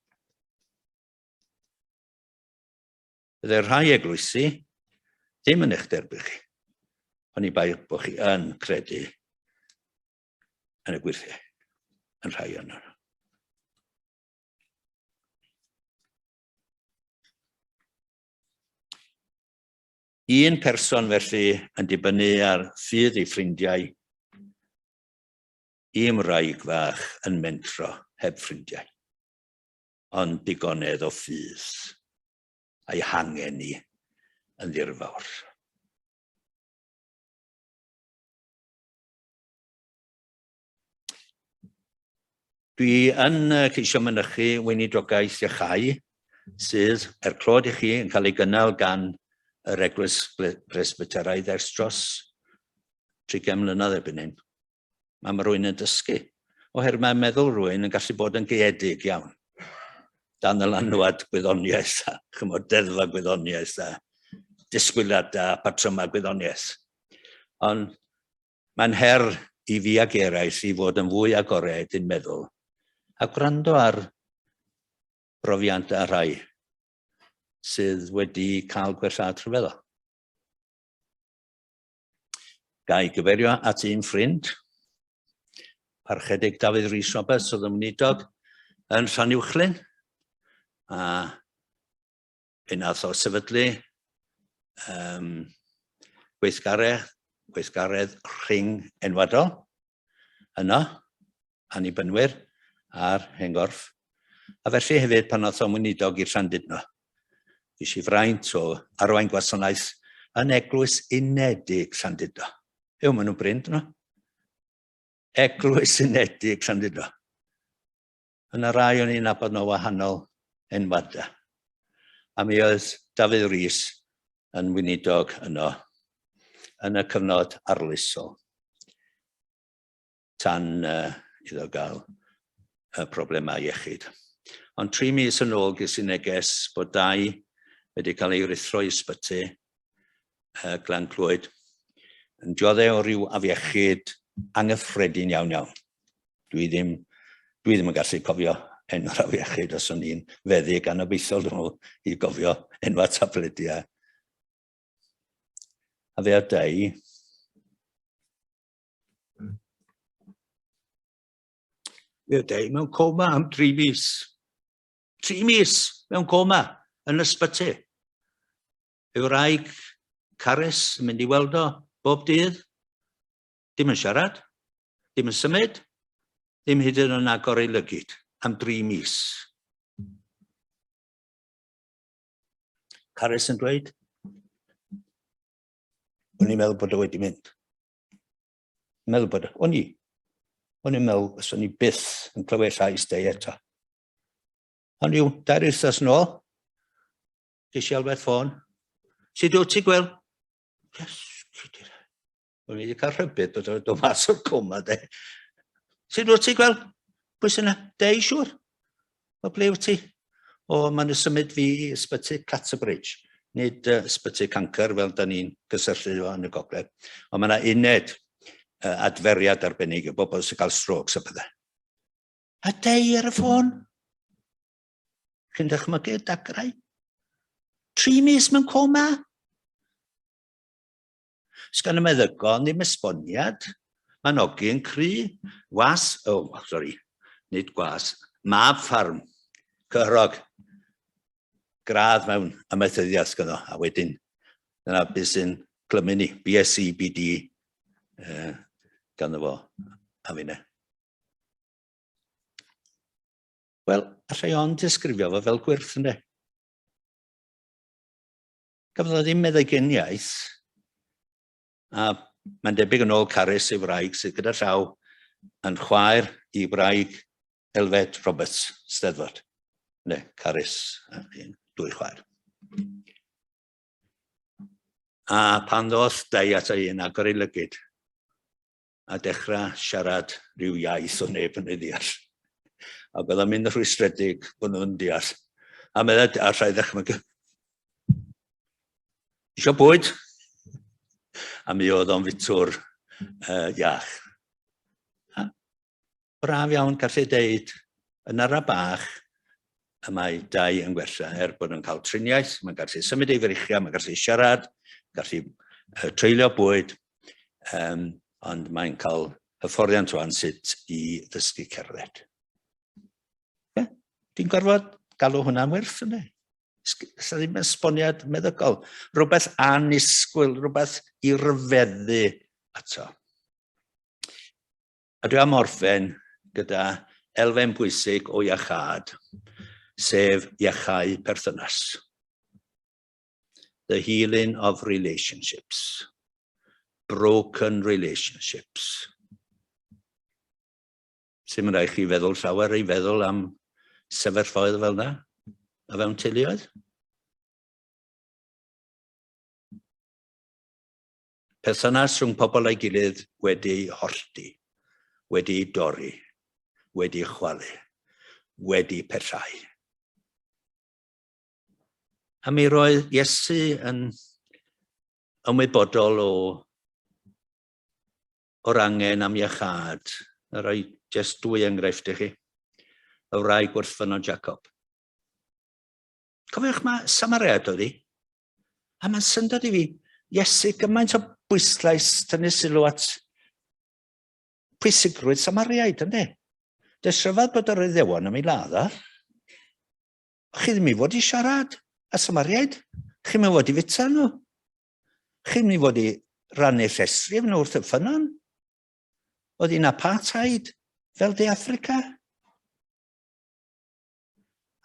Byddai rhai eglwysi ddim yn eich derbyn chi, oni bai bod chi yn credu yn y gwyrthiau, yn rhai o'n nhw. Un person felly yn dibynnu ar ffydd ei ffrindiau, un wraig fach yn mentro heb ffrindiau, ond digonedd o ffydd a'i hangen i yn ddirfawr. Dwi yn ceisio mynychu weinidogaeth iachau sydd, er clod i chi, yn cael ei gynnal gan yr Eglwys Presbyteraidd ers dros 30 mlynedd erbyn hyn. Mae mae rhywun yn dysgu, oherwydd mae meddwl rhywun yn gallu bod yn gaeedig iawn dan ddylanwad gwyddoniaeth a chymod deddfa gwyddoniaeth a disgwyliadau a patrymau gwyddoniaeth. Ond Mae'n her i fi ac eraill i fod yn fwy agored i'n meddwl a gwrando ar brofiadau rhai sydd wedi cael gwellhad rhyfeddol. Ga i gyfeirio at un ffrind, Parchedig Dafydd Rhys Roberts oedd yn weinidog yn Llanuwchllyn, a fe nath o sefydlu um, gweithgaredd, gweithgaredd rhyng enwadol yno, annibynnwyr a'r hen gorff. A felly hefyd pan nath o'n weinidog i'r Llandudno. Ges i fraint o arwain gwasanaeth yn Eglwys Unedig Llandudno. Ew, maen nhw'n brind yno. Eglwys Unedig Llandudno. Yna rai o'n i'n nabod nhw wahanol enwadau. A mi oedd Dafydd Rees yn weinidog yno yn y cyfnod arloesol. tan uh, iddo gael uh, problemau iechyd. Ond tri mis yn ôl ges i neges bod Dai wedi cael ei ruthro i ysbyty uh, Glan Clwyd yn dioddef o ryw afiechyd anghyffredin iawn iawn. Dwi ddim, dwi ddim yn gallu cofio enw'r afiechyd os o'n i'n feddyg anobeithiol dwi'n meddwl i gofio enwau tablediau. A fe a Dei, Fe oedd Dei mewn coma am dri mis. Tri mis mewn coma yn ysbyty. Ei wraig Carys yn mynd i weld o bob dydd. Dim yn siarad, dim yn symud, ddim hyd yn oed yn agor ei lygid am dri mis. Carys yn dweud, o'n i'n meddwl bod o wedi mynd. Meddwl bod, o'n i, o'n i'n meddwl os o'n i byth yn clywed llais Dei eto. Ond yw, dair wythnos nôl, ges i alwad ffôn. Sut wyt ti, Gwil? Yes, cydyr. O'n i wedi cael rhybudd bod o'n dod mas o'r coma, de. Sut wyt ti, Gwil? Pwy sy'n yna? Dei, siŵr. O, ble wyt ti? O, maen nhw symud fi i ysbyty Clatterbridge, nid uh, ysbyty cancer fel da ni'n gysylltu fo yn y gogledd. Ond mae yna uned uh, adferiad arbennig y bobl sy'n cael strokes a pethau. A dei ar y ffôn. Chi'n dychmygu dagrau? Tri mis mewn coma? Sgan y meddygon ddim esboniad. Mae'n ogyn cry. Was, oh, sorry, nid gwas, mab ffarm, cyhyrog, gradd mewn amaethyddiaeth ganddo, a wedyn dyna beth sy'n clymu ni, BSc, BD, eh, ganddo fo a finne. Wel, allai ond disgrifio fo fel gwyrth, ynddo? Gafodd o ddim meddyginiaeth, a mae'n debyg yn ôl Carys ei wraig sydd gyda llaw yn chwaer i wraig Elfed Roberts, Steddfod. Ne, Carys, dwy chwaer. A pan ddoth Dai at ei un agor ei lygid, a dechrau siarad rhyw iaith o neb yn ei ddeall. Ac oedd o'n mynd yn rhwystredig bod nhw'n deall. A meddai, a rhaid ddychmygu, isio bwyd? A mi oedd o'n fitwr uh, iach. A braf iawn gallu deud, yn ara bach, y mae Dai yn gwella, er bod yn cael triniaeth, mae'n gallu symud ei freichiau, mae'n gallu siarad, gallu uh, treulio bwyd, um, ond mae'n cael hyfforddiant rwan sut i ddysgu cerdded. Yeah, dwi'n gorfod galw hwnna'n wyrth, ynddo? Sa ddim esboniad meddygol. Rhywbeth anisgwyl, rhywbeth i ryfeddu ato. A dwi am orffen gyda elfen bwysig o iachâd, sef iachau perthynas. The healing of relationships. Broken relationships. Sy'n rhaid chi feddwl llawer i feddwl am sefyllfaoedd fel yna, a fewn teuluoedd. Perthynas rhwng pobl a'i gilydd wedi'i hollti, wedi'i dorri, wedi'i chwalu, wedi pellhau. A mi roedd Iesu yn ymwybodol o o'r angen am iachâd. A rhoi jyst dwy enghraifft i chi. Y wraig wrth ffynnon Jacob. Cofiwch mae Samariad oedd hi. A mae'n syndod i fi, Iesu, gymaint o bwyslais tynnu sylw at pwysigrwydd Samariaid, ynddi? Does rhyfedd bod yr Iddewon am ei ladd o. Chi ddim i fod i siarad â Samariaid. Chi'n mynd fod i fita nhw. Chi'n mynd fod i rannu llestri efo nhw wrth y ffynnon. Oedd hi'n apartheid fel De Affrica.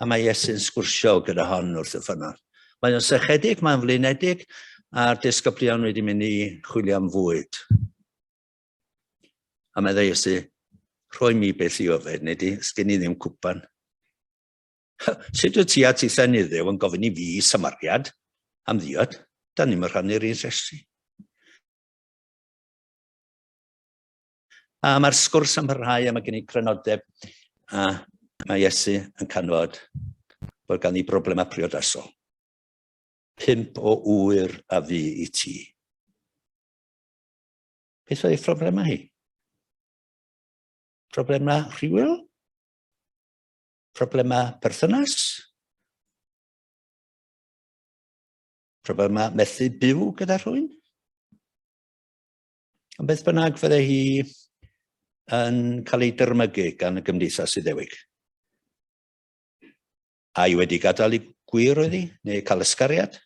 A mae Iesu'n sgwrsio gyda hon wrth y ffynnon. Mae o'n sychedig, mae'n flinedig, a'r disgyblion wedi mynd i chwilio am fwyd. A meddai Iesu, rhoi mi beth i yfed, neu di, sgen i ddim cwpan. Sut wyt ti a tithau'n iddew yn gofyn i fi, Samariad, am ddiod? Da ni'n rhannu'r un llestri. A mae'r sgwrs yn parhau a mae gen i crynodeb a mae Iesu yn canfod bod gan i broblemau priodasol. Pump o ŵyr a fu i ti. Beth oedd ei phroblemau hi? Problemau rhywil? Problemau perthynas? Problemau methu byw gyda rhywun? Ond beth bynnag fydde hi yn cael ei dyrmygu gan y gymdeithas Iddewig. A i wedi gadael i gwir oedd hi, neu cael ysgariad?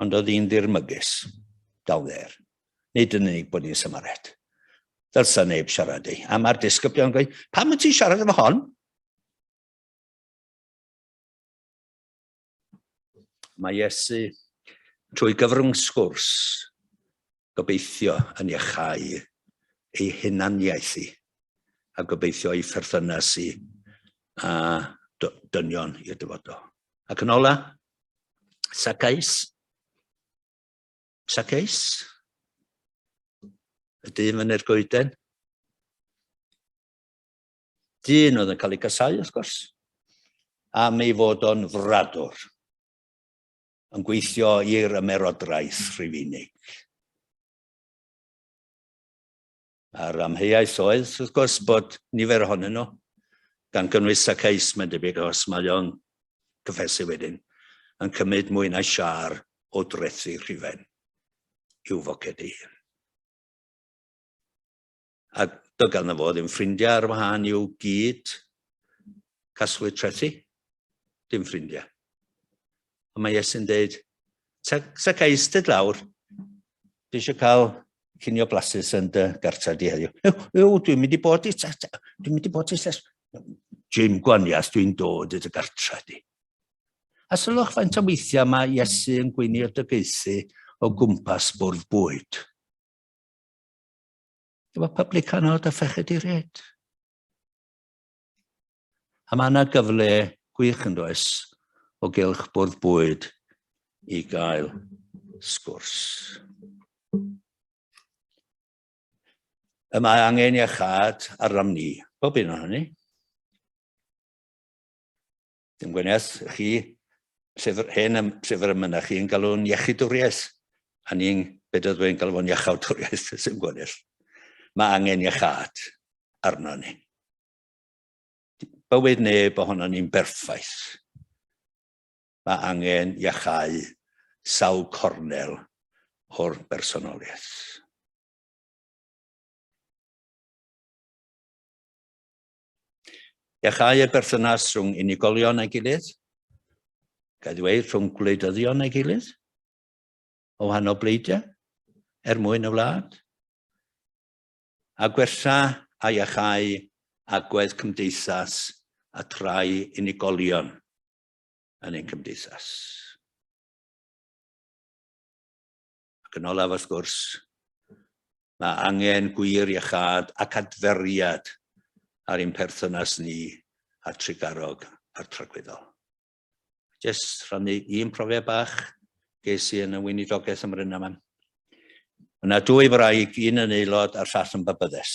Ond oedd hi'n ddirmygus, down there. Nid yn unig bod hi'n Samaret. Ddylsa neb siarad ei. A mae'r disgyblion yn gweud, pam wyt ti'n siarad efo hon? Mae Iesu, trwy gyfrwng sgwrs, gobeithio yn iachau ei hunaniaeth i, a gobeithio ei pherthynas i a dynion i'r dyfodol. Ac yn ola, Zacchaeus. Zacchaeus. Y dyn fyny'r goeden. Dyn oedd yn cael ei gasáu, wrth gwrs, am ei fod o'n fradwr, yn gweithio i'r ymerodraeth Rhufeinig. A'r amheuaeth oedd, wrth gwrs, bod nifer ohonyn nhw, gan gynnwys Zacchaeus, mae'n debyg, achos mae o'n cyffesu wedyn, yn cymryd mwy na siâr o drethi Rhufain i'w foced ei hun. A doedd ganddo fo ddim ffrindiau ar wahân i'w gyd casglu trethi. Dim ffrindiau. Ond mae Iesu'n deud, sa, sa cael eistedd lawr, dwi eisiau cael cinio blasus yn dy gartre di heddiw. Yw, dwi'n mynd i bod i, dwi'n mynd i bod i, Jim Gwanias, dwi'n dod i dy gartre di. A sylwch faint o weithiau mae Iesu yn gweinidogaethu o gwmpas bwrdd bwyd. Efo publicanod a phechaduriaid. A mae yna gyfle gwych yn does o gylch bwrdd bwyd i gael sgwrs. Y mae angen iachâd arnom ni, bob un ohonon ni. Dim gwaniaeth, chi, llyfr, hen ym, llyfr yma chi yn galw'n iechydwriaeth, a ni'n, beth ydw i'n galw fo'n iachawdwriaeth, sy'n gwaniaeth. Mae angen iachâd arno ni. Bywyd neb ohono ni'n berffaith. Mae angen iachau sawl cornel o'r bersonoliaeth. Iachau y berthynas rhwng unigolion a'i gilydd, ga i ddweud rhwng gwleidyddion a'i gilydd, o wahanol bleidiau, er mwyn y wlad, a gwella a iachau agwedd cymdeithas a trai unigolion yn ein cymdeithas. Ac yn olaf, wrth gwrs, mae angen gwir iachâd ac adferiad ar ein perthynas ni â'r trugarog a'r tragwyddol. Jyst rhannu un profiad bach ges i yn y weinidogaeth ym Mrynaman. Yna dwy wraig, un yn aelod a'r llall yn babyddes.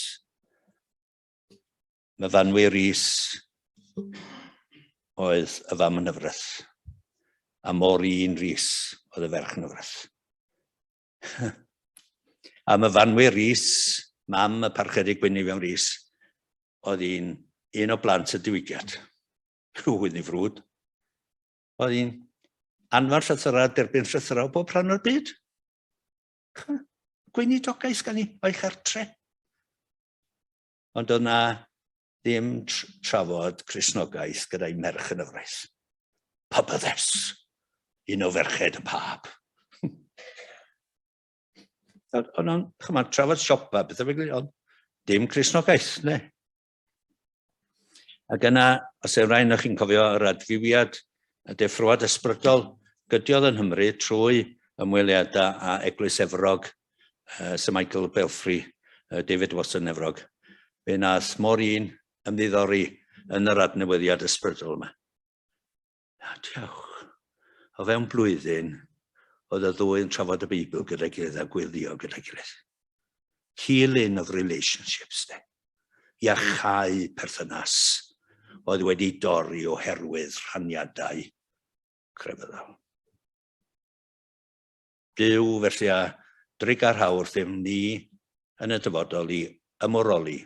Myfanwy Rees oedd y fam yn hyfryd, a Maureen Rees oedd y ferch yn hyfryd. a Myfanwy Rees, mam y parchedig Gwynion Rees, oedd un, un o blant y diwygiad. Oedd ni frwd. Oedd hi'n anfon llythyrau, derbyn llythyrau o bob rhan o'r byd. Gweinidogaeth gan i o'i chartre. Ond oedd na ddim trafod Cristnogaeth gyda'i merch yn y fraith. Pabyddes, un o ferched y pab. Ond o'n, chymod, trafod siopa, beth o'n ond dim Cristnogaeth, ne. Ac yna, os yw rhain o'ch chi'n cofio yr adfywiad y deffroad ysbrydol gydiodd yng Nghymru trwy ymweliadau â Eglwys Efrog, Sir Michael Belfry, David Watson Efrog, fe wnaeth Maureen ymddiddori yn yr adnewyddiad ysbrydol yma. A diawch, o fewn blwyddyn, oedd y ddwy yn trafod y Beibl gyda'i gilydd a gwylio gyda'i gilydd. Healing of relationships, de. Iachau perthynas oedd wedi dorri oherwydd rhaniadau crefyddol. Duw felly a drugarhau wrthym ni yn y dyfodol i ymwroli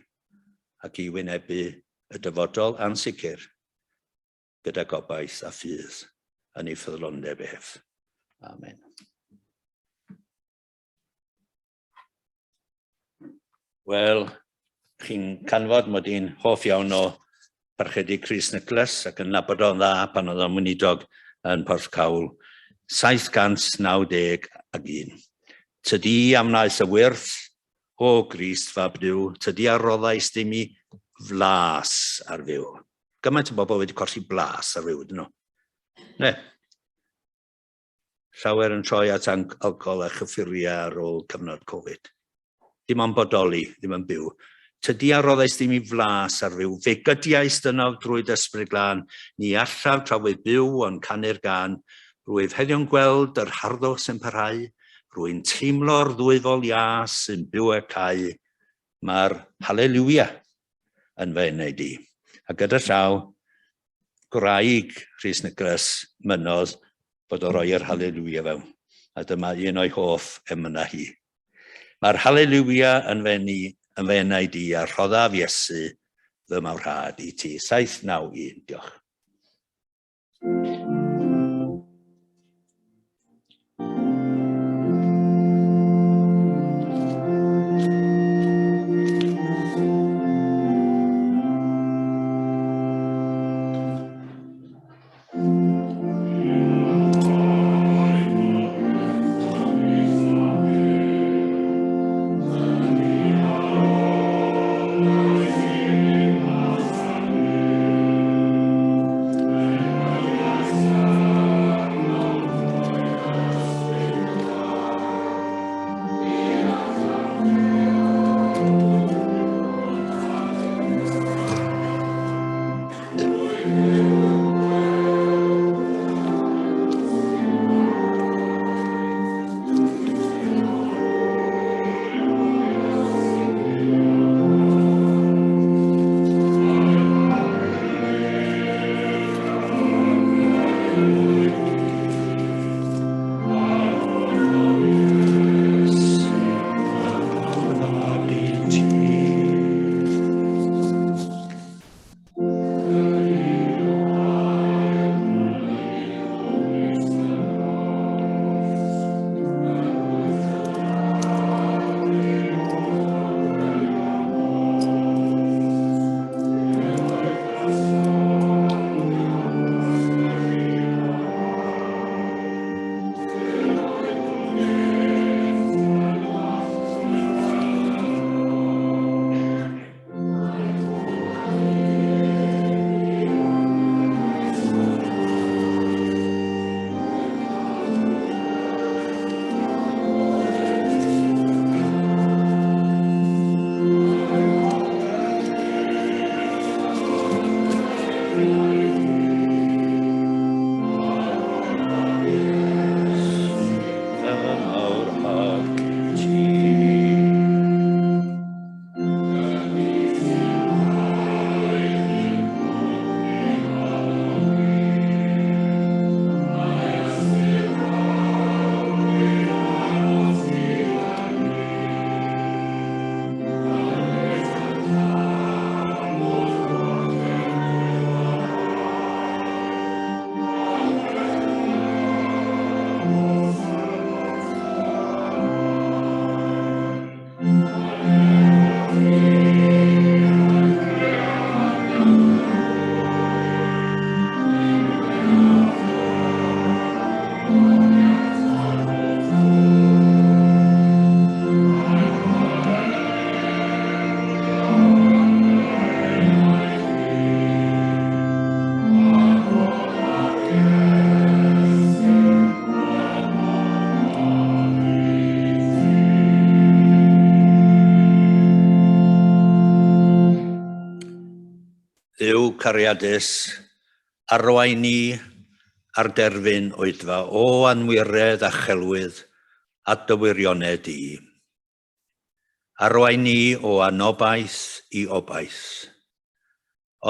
ac i wynebu y dyfodol ansicr gyda gobaith a ffydd yn ei ffyddlondeb ef. Amen. Wel, chi'n canfod mod i'n hoff iawn o Parchedig Rhys Nicholas ac yn nabod o'n dda pan oedd o'n weinidog yn Porthcawl 791. Tydi am wnaeth y wyrth, o Grist fab Duw, tydi a roddais di mi flas ar fyw. Gymaint o bobl wedi colli blas ar fyw, dyn nhw. Ne. Llawer yn troi at alcohol a chyffuriau ar ôl cyfnod Covid. Dim ond bodoli, ddim yn byw. Tydi a roddais ddim i flas ar fyw. Fe gydiais dynof drwy dy ysbryd glân. Ni allaf tra wyf byw ond canu'r gân. Rwyf heddiw'n gweld yr harddwch sy'n parhau. Rwy'n teimlo'r ddwyfol ias sy'n byw y cau. Mae'r haleluia yn fy enaid i. A gyda llaw, gwraig Rhys Nicholas mynnodd bod o roi yr haleluia fewn. A dyma un o'i hoff emynau hi. Mae'r haleluia yn fy eni, yn fy enaid i, a rhoddaf Iesu fy mawrhad i ti. 791, diolch. Dduw cariadus, arwain ni ar derfyn oedfa o anwiredd a chelwydd at dy wirionedd di. Arwain ni o anobaith i obaith.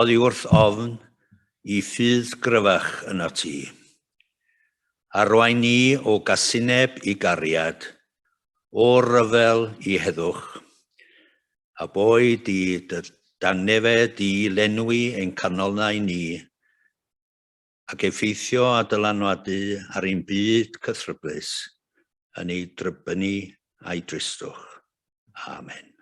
Oddi wrth ofn i ffydd gryfach yno ti. Arwain ni o gasineb i gariad, o ryfel i heddwch. A boed i dy dangnefedd di lenwi ein canolnau ni, ac effeithio a dylanwadu ar ein byd cythryblus yn ei drybynnu a'i dristwch. Amen.